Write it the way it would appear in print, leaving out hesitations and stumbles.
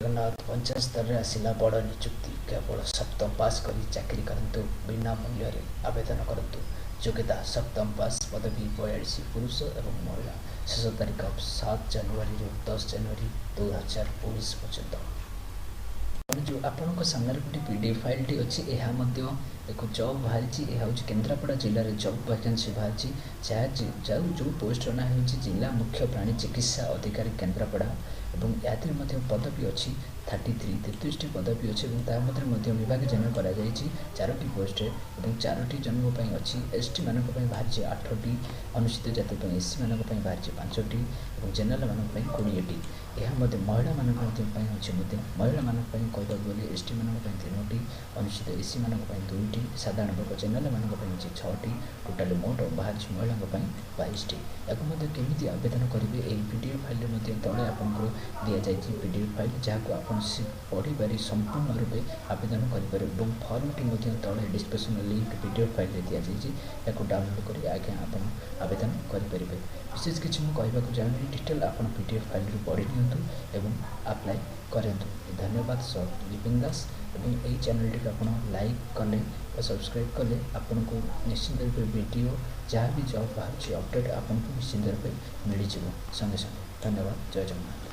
ଜଗନ୍ନାଥ। ପଞ୍ଚାୟତ ସ୍ତରରେ ଆସିଲା ବଡ଼ ନିଯୁକ୍ତି। କେବଳ ସପ୍ତମ ପାସ୍ କରି ଚାକିରି କରନ୍ତୁ। ବିନା ମୂଲ୍ୟରେ ଆବେଦନ କରନ୍ତୁ। ଯୋଗ୍ୟତା ସପ୍ତମ ପାସ୍। ପଦବୀ 42, ପୁରୁଷ ଏବଂ ମହିଳା। ଶେଷ ତାରିଖ 7 ଜାନୁଆରୀରୁ 10 ଜାନୁଆରୀ 2019 ପର୍ଯ୍ୟନ୍ତ। ଯେଉଁ ଆପଣଙ୍କ ସାମ୍ନାରେ ଗୋଟେ PDF ଫାଇଲ୍ଟି ଅଛି, ଏହା ମଧ୍ୟ ଏକ ଜବ୍ ବାହାରିଛି। ଏହା ହେଉଛି କେନ୍ଦ୍ରାପଡ଼ା ଜିଲ୍ଲାରେ ଜବ୍ ଭ୍ୟାକେନ୍ସି ବାହାରିଛି, ଯାହା ଯେଉଁ ପୋଷ୍ଟର ନାଁ ହେଉଛି ଜିଲ୍ଲା ମୁଖ୍ୟ ପ୍ରାଣୀ ଚିକିତ୍ସା ଅଧିକାରୀ, କେନ୍ଦ୍ରାପଡ଼ା। ଏବଂ ଏଥିରେ ମଧ୍ୟ ପଦବୀ ଅଛି 33, 33ଟି ପଦବୀ ଅଛି। ଏବଂ ତା ମଧ୍ୟରେ ମଧ୍ୟ ବିଭାଜନ କରାଯାଇଛି ଚାରୋଟି ପୋଷ୍ଟରେ ଏବଂ ଚାରୋଟି ଜଣଙ୍କ ପାଇଁ ଅଛି। ଏସ୍ ଟି ମାନଙ୍କ ପାଇଁ ବାହାରିଛି ଆଠଟି, ଅନୁସୂଚିତ ଜାତି ପାଇଁ, ଏସ୍ ସି ମାନଙ୍କ ପାଇଁ ବାହାରିଛି ପାଞ୍ଚଟି ଏବଂ ଜେନେରାଲ ମାନଙ୍କ ପାଇଁ 20ଟି। ଏହା ମଧ୍ୟ ମହିଳାମାନଙ୍କ ମଧ୍ୟ ପାଇଁ ଅଛି। ମଧ୍ୟ ମହିଳାମାନଙ୍କ ପାଇଁ କହିବାକୁ ଗଲେ ଏସ୍ ଟି ମାନଙ୍କ ପାଇଁ ତିନୋଟି, ଅନୁସୂଚିତ ଏସ୍ ସି ମାନଙ୍କ ପାଇଁ ଦୁଇଟି, ସାଧାରଣ ବର୍ଗ ଜେନେରାଲ ମାନଙ୍କ ପାଇଁ ଅଛି ଛଅଟି। ଟୋଟାଲି ମୋଟ ବାହାରିଛି ମହିଳାଙ୍କ ପାଇଁ 22ଟି। ଏହାକୁ ମଧ୍ୟ କେମିତି ଆବେଦନ କରିବେ, ଏହି PDF ଫାଇଲ୍ରେ ମଧ୍ୟ ତଳେ ଆପଣଙ୍କର ଦିଆଯାଇଛି PDF file, ଯାହାକୁ ଆପଣ ପଢ଼ିପାରି ସମ୍ପୂର୍ଣ୍ଣ ରୂପେ ଆବେଦନ କରିପାରିବେ। ଏବଂ ଫର୍ମଟି ମଧ୍ୟ ତଳେ ଡିସ୍କ୍ରିପ୍ସନ୍ ଲିଙ୍କ୍ PDF ଫାଇଲ୍ରେ ଦିଆଯାଇଛି। ଏହାକୁ ଡାଉନଲୋଡ଼୍ କରି ଆଜ୍ଞା ଆପଣ ଆବେଦନ କରିପାରିବେ। ବିଶେଷ କିଛି ମୁଁ କହିବାକୁ ଚାହୁଁନି। ଡିଟେଲ୍ ଆପଣ PDF ଫାଇଲ୍ରୁ ପଢ଼ି ନିଅନ୍ତୁ ଏବଂ ଆପ୍ଲାଏ କରନ୍ତୁ। ଧନ୍ୟବାଦ। ସହ ବିପିନ ଦାସ। ଏବଂ ଏହି ଚ୍ୟାନେଲଟିକୁ ଆପଣ ଲାଇକ୍ କଲେ ବା ସବସ୍କ୍ରାଇବ୍ କଲେ ଆପଣଙ୍କୁ ନିଶ୍ଚିନ୍ତ ରୂପେ ଭିଡ଼ିଓ ଯାହା ବି ଜବ୍ ବାହାରୁଛି, ଅପଡ଼େଟ୍ ଆପଣଙ୍କୁ ନିଶ୍ଚିନ୍ତ ରୂପେ ମିଳିଯିବ ସଙ୍ଗେ ସଙ୍ଗେ। ଧନ୍ୟବାଦ। ଜୟ ଜଗନ୍ନାଥ।